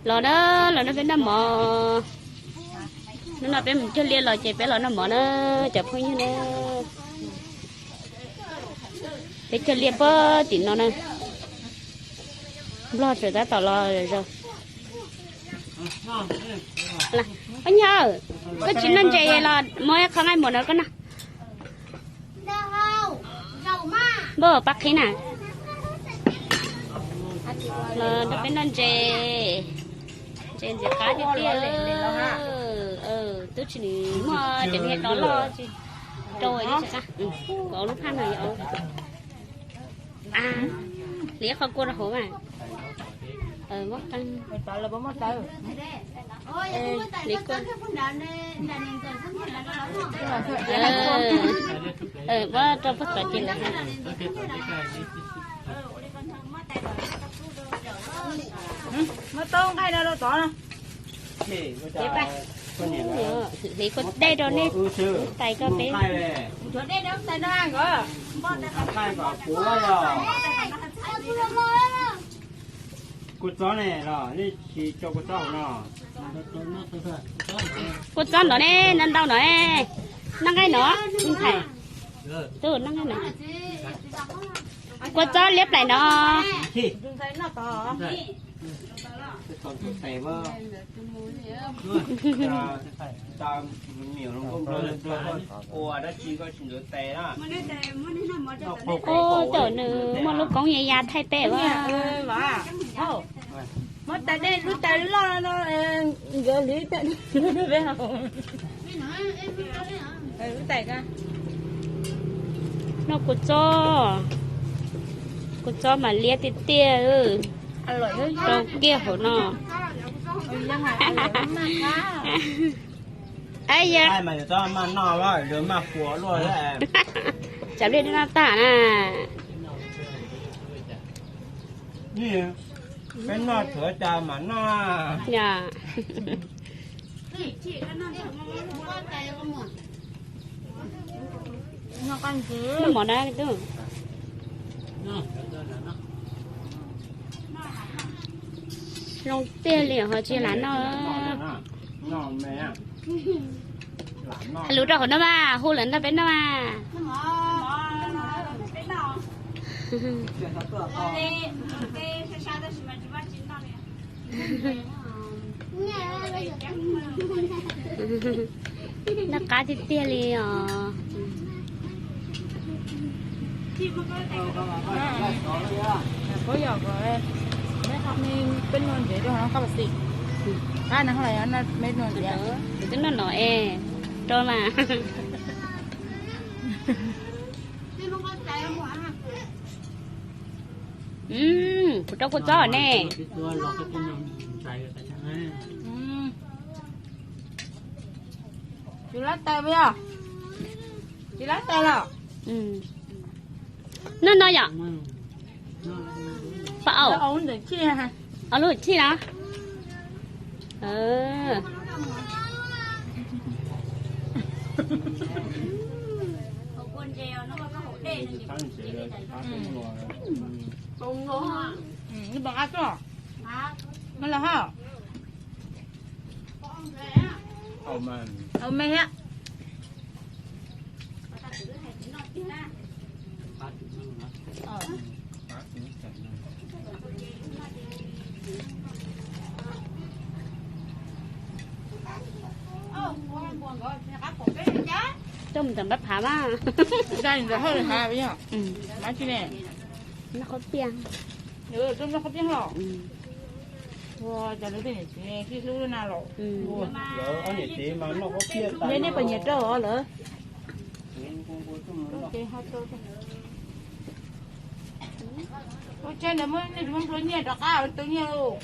Los na, los nrog peb noj mov. Hnub no peb mus cog liaj los ces peb los noj mov na, cov phooj ywg na. Peb cog liaj puag tim no na. Nplog tseem tab tom los zog. Koj nyob, koj tsis noj ntses los muab qhov nqaij muag no koj noj. Npaj pab qhib na. Los nrog peb noj ntses. Ntses ntxim qab tiag tiag. Twb tsis muaj cov niag dov loj tsis rau li. Kuv lub phaj no. Hliv qhov kua rau hauv mas. Muab rau puag tom ces lawm. Muab tau nqaij no rau tod no. Hliv kua dej rau nej tais koj peb. Kua txob ne los nej tsis tso kua txob hauv no? Kua txob ntawd ne, ntau ntau ntawd ne. Noj nqaij no, ntxhais. Noj nqaij no. Kua txob liab plaim no. Ua dab tsi koj tsis ntxuav tes na. Ub, cov nws muaj lub koob ya ya thaij peb. Muab tais dej lub tais loj no nkawd hliv tais dej. Lub tais ko. Noj kua txob, kua txob mas liab tiag tiag. Rau kiag hauv no. Tsam pliag noj tag na. Peb noj tsuav cas mam noj. Noj mov na. Zoo tiag li ho tsis lam noj. Lus rau hauv no mas hu lawv nrog peb noj mas. Noj qab tiag tiag li os. Peb noj ntsev rau qab pas xis. Qab no, peb noj ntsev. Twb noj no es rau mas. Kuv rau kua txob ne. Tsis lab tais os? Tsis lab tais los? Noj no yom. Au, lub chij na. Nws pom qab tuaj. Mas los ho. Au me thiab. Coj mus ntawm npab phav mas. Noj qhob piaj. Neb puas nyiam rau lawm? Ua tsheb ntawd muab nej tsis muab nplua nyiaj rov qab ua tau nyiaj lauj.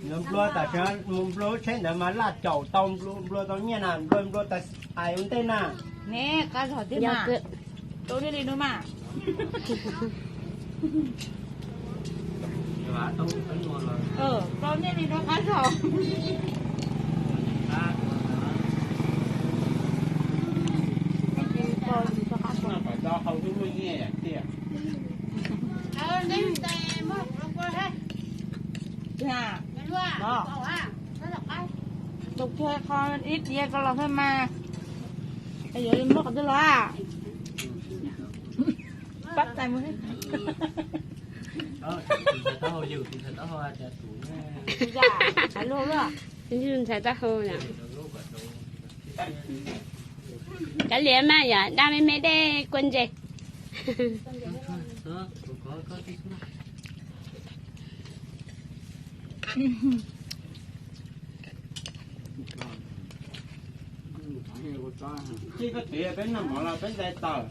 Nplua tam sim no, nplua lub tsheb ntawd mas laj caum tau, nplua tau nyiaj na, nplua nplua tas ais ua ntej na. Ne qab zog thiab mas. Tau nej li no mas. Tau nej li no qab zog. Noj kom tau hau twb muaj nyiaj tiag. Tus kiag qho ib tiag koj los thiab mas. Yuav muab qhov twg los? Pab tais mus. Ntxhais taub hau. Kav liam mas yom, daj me me dej kua ntses. Tij koj txiv, peb noj mov los peb ntais tawm.